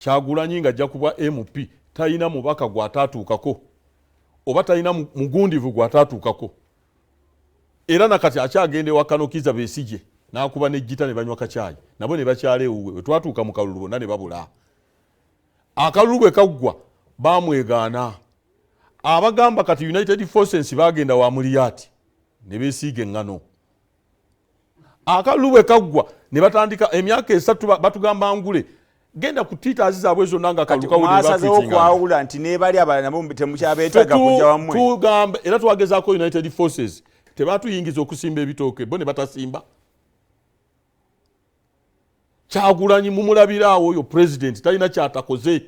Kyagulanyi nga ajja kubwa MP talina mubaka gw'ataatuukako oba talina mugundivu gw'ataatuukako, era nakati akyagenda ewa Kanokiza Besigye n'akuba n'ejjita ne banywa kacaayi nabo ne bakyala ewuwe. Bwe twatuuka mu kalulu bonna ne babula. Akalulu bwe kaggwa baamwegaana. Abagamba kati United Forces baagenda wa Muliati ne beesiiga eŋŋano. Akalulu bwe kaggwa ne batandika emyaka 3 batugamba ngule genda ku twitters zaabwe zonna nga akalulu kawedde okwawula nti nebali abalala nabo temukyabeetaaga kujja wammwe. Tugamba era twagezaako United Forces tebatuyingiza okusimba ebitooke bo ne batasimba. Kyagulanyi mumulabiraawo oyo president talina kyatakoze.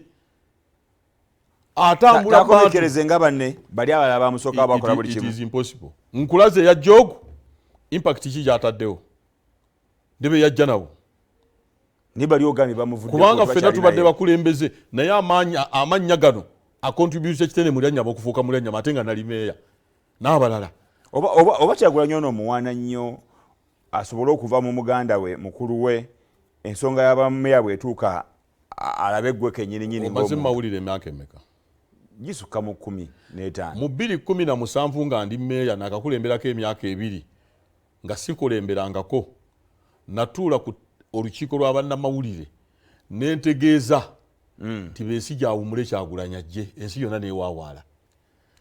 Atambula takomekereze nga banne bali abalala bamusooka bakola buli kimu. It is impossible. Nkulaze eya jogu impact ki gyataddewo ndebe yajja nabo nibali ogambye bamuvudde kubanga ffenna tubadde bakulembeze naye amannya gano akontribute ekitene Mulyannyama okufuuka Mulyannyama ate nga nali meeya n'abalala. Oba Kyagulanyi ono omuwaana nnyo asobole okuva mu muganda we mukulu we ensonga y'abameeya bw'etuuka alabe ggwe kennyini nnyini. Omaze mawulire emyaka emeka? Gisukka mu 15. Mu 2017 nga ndi meeya nakakulemberako emyaka 2 nga sikulemberangako, natuula ku olukiiko lwa bannamawulire ne ntegeeza nti Besigye awummule Kyagulanyi ajje ensi yonna neewaawaala.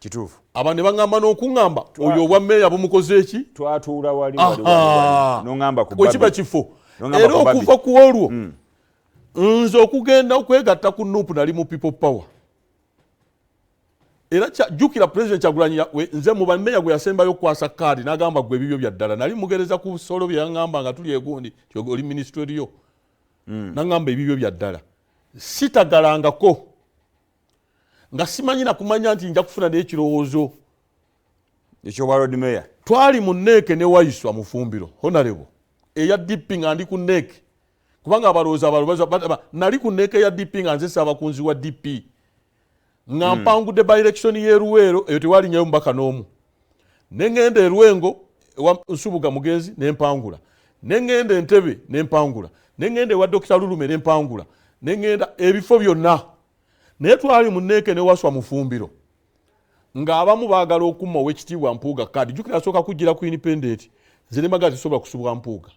Kituufu. Abantu ne baŋŋamba n'okuŋŋamba oyo obwa meeya bumukoze eki? Twatuula wali wali wali n'oŋŋamba ku Babi. Wekiba kifo. Era okuva ku olwo nze okugenda okwegatta ku NUP nali mu People Power. Era jjukira President Kyagulanyi nze mu bameeya gwe yasembayo okukwasa kaadi n'agamba gwe ebibyo bya ddala. Nali mugereza ku solo bye yaŋŋamba nga tuli egundi nti oli minisitule yo. N'aŋŋamba ebibyo bya ddala. Sitagalangako nga simanyi na kumanya nti nja kufuna n'ekirowoozo eky'obwa Lord Mayor. Twali mu NEC ne Waiswa Mufumbiro Honorable eya DP nga ndi ku NEC kubanga abalowooza abalowooza nali ku NEC ya DP nga nze ssaabakunzi wa DP nga mpangudde by election y'e Luweero eyo tewalinyayo mubaka n'omu ne ŋŋenda e Lwengo ewa Nsubuga Mugenzi ne mpangula ne ŋŋenda e Ntebe ne mpangula ne ŋŋenda ewa Dokita Lulume ne mpangula ne ŋŋenda ebifo byonna naye twali mu NEC ne Waswa Mufumbiro ng'abamu baagala okumma ow'ekitiibwa Mpuuga kaadi. Jjukira asooka kujjira ku independent nze ne magala tesobola kusubwa Mpuuga.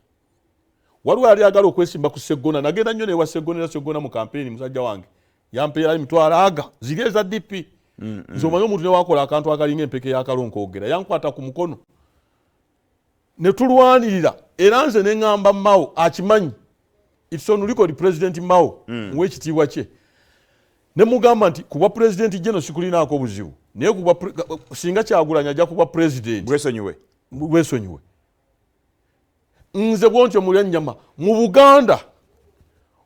Waliwo yali agala okwesimba ku Sseggona nagenda nnyo newa Sseggona era Sseggona mu kampeyini musajja wange yampeera emitwalo aga ziri eza DP. Nze omanyi omuntu newakola akantu akalinga empeke y'akalonkoogera yankwata ku mukono ne tulwanirira era nze ne ŋŋamba Mao akimanyi it's on record President Mao w'ekitiibwa kye ne mugamba nti kubwa President General sikulinaako obuzibu naye kubwa singa Kyagulanyi ajja kubwa President bwesonyiwe bwesonyiwe nze bwontyo Mulyannyama mu Buganda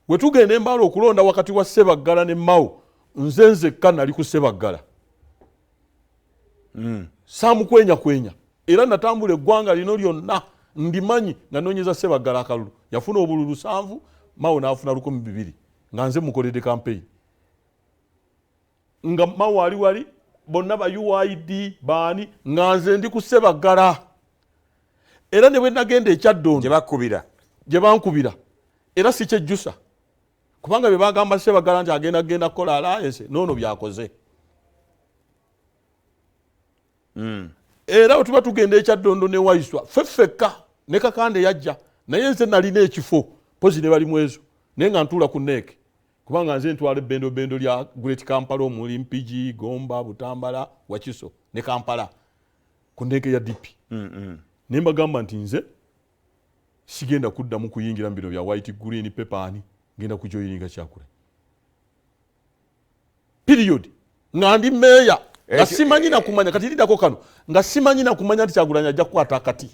we tugenda embaala okulonda wakati wa Ssebaggala ne Mao nze nzekka nali ku Ssebaggala. Saamukwenyakwenya era natambula eggwanga lino lyonna ndimanyi nga noonyeza Ssebaggala akalulu. Yafuna obululu 7 Mao n'afuna 2000 nga nze mukoledde campaign nga Mao ali wali bonna ba UID baani nga nze ndi ku Ssebaggala era ne bwe nagenda e Kyaddondo gye bankubira era sikyejjusa kubanga bye bagamba Ssebaggala nti agenda genda kukola alliance noono byakoze. Era bwe tuba tugenda e Kyaddondo ne Waiswa ffe ffekka ne Kakande yajja naye nze nalina ekifo pozi ne Balimwezo naye nga ntuula ku NEC kubanga nze ntwala ebbendobendo lya Great Kampala omuli Mpigi, Gomba, Butambala, Wakiso ne Kampala ku NEC ya DP. Ne mbagamba nti nze sigenda kuddamu kuyingira mu bino bya white green paper ani ngenda kujoyininga Kyagulanyi. Period. Nga ndi meeya nga simanyi na kumanya kati lindako kano nga simanyi na kumanya nti Kyagulanyi ajja kukwata akati.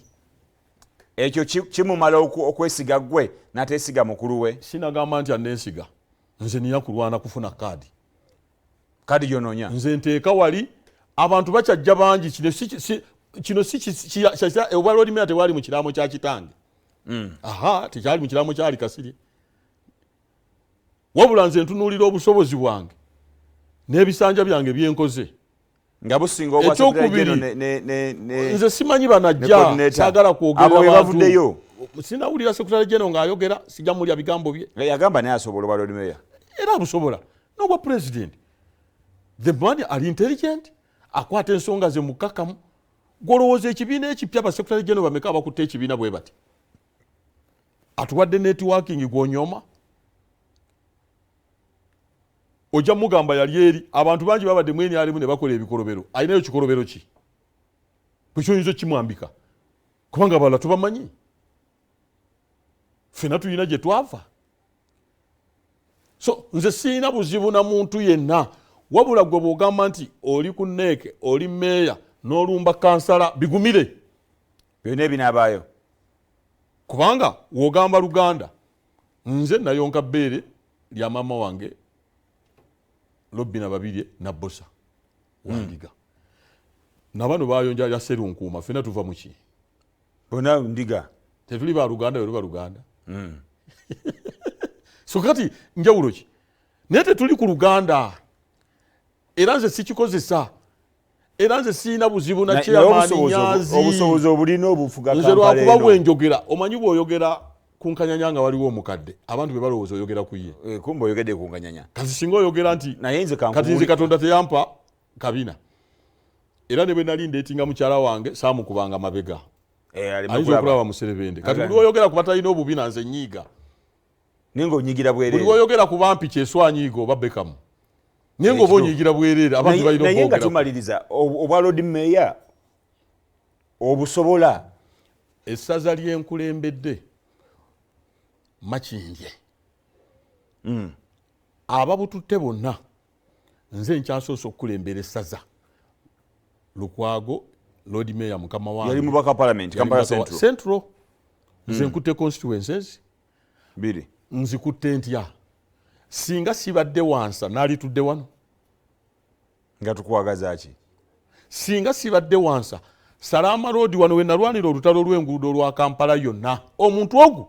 Ekyo kimumala okwesiga ggwe n'ateesiga mukulu we. Sinagamba nti anneesiga nze nina kulwana kufuna kaadi. Kaadi gy'onoonya. Nze nteeka wali abantu bakyajja bangi kino si obwa Lord Mayor tewali mu kiraamo kya kitange. Aha, tekyali mu kiraamo kyali Kasirye. Wabula nze ntunuulira obusobozi bwange n'ebisanja byange byenkoze. Nga businga obwa Ekyokubiri, nze simanyi banajja, saagala kwogerera bantu. Bavuddeyo. Sinawulira Secretary General ng'ayogera, sijja mulya bigambo bye. Yagamba naye asobola obwa Lord Mayor. Era abusobola n'obwa president. The man ali intelligent, akwata ensonga ze mukakamu. Gwolowooza ekibiina ekipya, ba secretary general bameka abakutte ekibiina bwe bati? Atuwadde networking. Gwonyooma ojja mugamba yali eri abantu bangi babadde mweni alimu ne bakola ebikolobero. Alinayo kikolobero ki bwekyoyinza okimwambika? Kubanga abalala tubamanyi, ffena tulina gye twava. So nze siina buzibu na muntu yenna, wabula gwe bwogamba nti oli ku NEC, oli meeya, n'olumba kansala, bigumire. Byonna ebinaabaayo. Kubanga wogamba Luganda, nze nayonka bbeere lya maama wange Lobina Babirye Nabbosa Wandiga, nabano bayonja lya Serunkuuma. Ffena tuva muki? Bonna ndiga. Tetuli ba Luganda? Weruba Luganda. So kati njawulo ki? Naye tetuli ku Luganda, era nze sikikozesa, era nze siina buzibu na naye chairman obusobozi Nyanzi. Obusobozi obulina obufuga Nze Kampala lwakuba eno. bwenjogera, omanyi bw'oyogera ku nkanyanya nga waliwo omukadde, abantu be balowooza oyogera ku ye. Eh, kumbe oyogedde ku nkanyanya. Kati singa oyogera nti Naye nze kati nze Katonda teyampa kabina, era ne bwe nali ndeetinga mukyala wange saamukubanga mabega. Eh, aleme Ayinza kulaba. okulaba muserebende. Kati Aga- buli lwoyogera ku batalina obubina, nze nyiiga. Naye ng'onyigira Buli bwereere. lwoyogera ku bampi kyeswanyiiga oba Bekamu, naye nga oba Ekituufu. onyiigira bwereere abantu balina Naye nga okwogera. tumaliriza, obwa lord mayor obusobola? Essaza lyenkulembedde Makindye, ababututte bonna, nze nkyasoose okukulembera essaza. Lukwago lord mayor mukama wange. Yali mubaka wa parliament. Yali Kampala mubaka Central. Central. Nze nkutte constituencies Bbiri. Nzikutte ntya? Singa sibadde wansa, naalitudde wano? Nga tukwagaza ki? Singa sibadde wansa, Salama Road wano we nalwanira olutalo lw'enguudo olwa Kampala yonna, omuntu ogu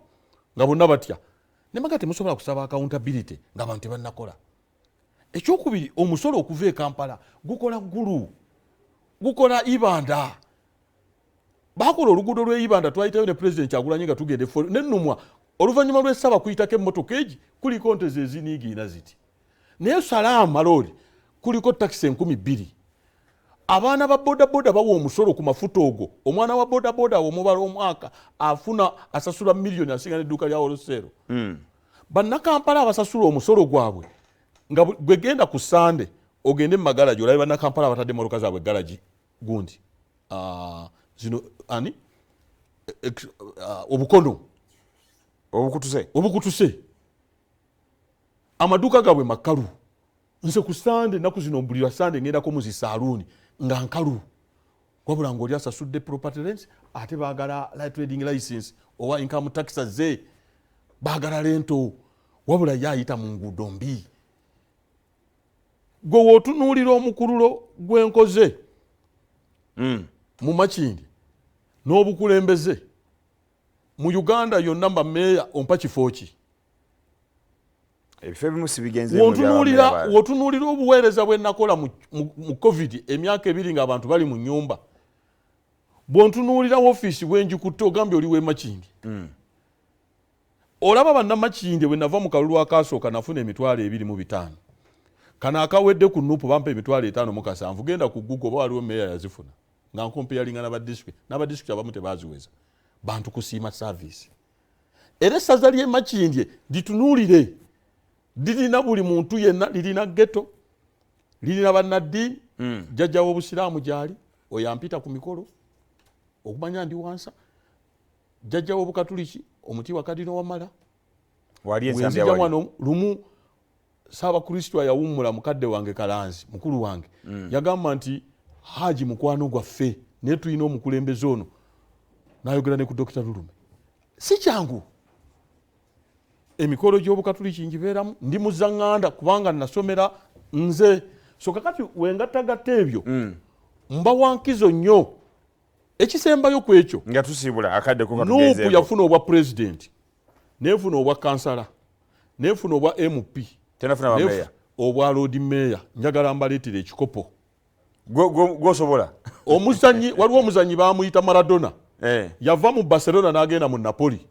nga bonna batya nemaga temusobola kusaba accountability ng'abantu tebannakola. Ekyokubiri, omusolo okuva e Kampala gukola Gulu, gukola Ibanda. Bakola oluguudo lw'e Ibanda, twayitayo ne President Kyagulanyi nga tugenda efo nenumwa. Oluvannyuma lw'essaba kuyitako emmotoka egi kuliko nte zeziniigiina ziti, naye Salaama Road kuliko takisi 2000. Abaana ba bodaboda bawa omusolo ku mafuta ogwo. Omwana wa bodaboda omubala omwaka afuna, asasula miliyoni asinga nedduuka lya wholesale. Bannakampala abasasula omusolo gwabwe nga gwe genda ku Sande ogende mu magalagi olabe bannakampala abatadde emmotoka zaabwe galagi gundi. Ah, zino ani obukono. Obukutuse. Obukutuse, amaduuka gaabwe makalu. Nze ku Sande ennaku zino mbulira Sande ngendako mu zisaaluuni nga nkalu, wabula ngaoli asasudde property rents, ate baagala trading license owa income tax ze baagala rental, wabula ye ayita mu nguudo mbi. Gwe wootunuulira omukululo gwenkoze mu Makindi n'obukulembeze mu Uganda yonna, bameeya ompa kifo ki? Ebifo ebimu sibigenze. Wotunuulira obuweereza bwe nakola mu COVID, emyaka 2 ng'abantu bali mu nyumba, bwontunuulira ofiisi bwenjikutte, ogambye oli w'emakindi. Olaba bannamakindi, bwe nava mu kalulu akasooka nafuna 25,000. Kano akawedde ku NUP bampa 57,000. Genda ku Google oba waliwo meeya yazifuna nga nkompeyalinga n'abadisitulikiti. N'abadisitulikiti abamu tebaziweza. Bantu kusiima service. Era essaza ly'emakindye litunuulire, lirina buli muntu yenna, lirina ghetto, lirina bannaddiini. Jjajja w'obusiraamu gyali oyo ampita ku mikolo okumanya ndi wansa, jjajja w'obukatuliki omuti wa Kadino Wamala. Wali Bwenzija ensambya wali. Wano lumu Saabakristo ayawummula mukadde wange Kalanzi, mukulu wange, yagamba nti Haji mukwano gwaffe, naye tulina omukulembeze ono. Nayogera ne ku Dokita Lulume. Si kyangu. Emikolo gy'obukatuliki ngibeeramu, ndi muzaŋŋanda kubanga nasomera nze. So kakati wengattagatta ebyo, mba wankizo nnyo. Ekisembayo ku ekyo, Nga tusiibula akadde ko NUP katugenzeeko. yafuna obwa pulezidenti, nefuna obwa kansala, nefuna obwa MP, Tenafuna bameeya. Obwa lord mayor. Njagala mbaleetera ekikopo. Gwosobola. Omuzanyi, waliwo omuzanyi bamuyita Maradona. Eh, Yava mu Barcelona n'agenda mu Napoli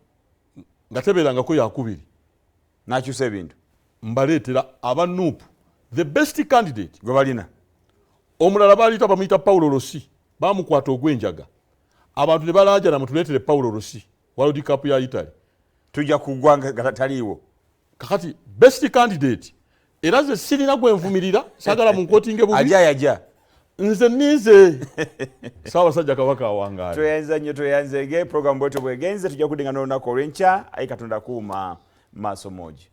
nga tebeerangako yakubiri. N'akyusa ebintu. Mbaleetera aba NUP, the best candidate gwe balina. Omulala baliita bamuyita Paulo Rossi, bamukwata ogw'enjaga, abantu ne balajana, "Mutuleetere Paulo Rossi, World Cup ya Italy." Tujja kugwa nga taliiwo. Kakati best candidate, era nze sirina gwenvumirira, sagala munquotinge bubi. Aja yaja. Nze ninze Ssaabasajja Kabaka awangaale. Tweyanza nnyo, tweyanzege. Program bwetyo bwegenze, tujja kudinga n'olunaku olw'enkya. Ayi Katonda kuuma maaso moogi.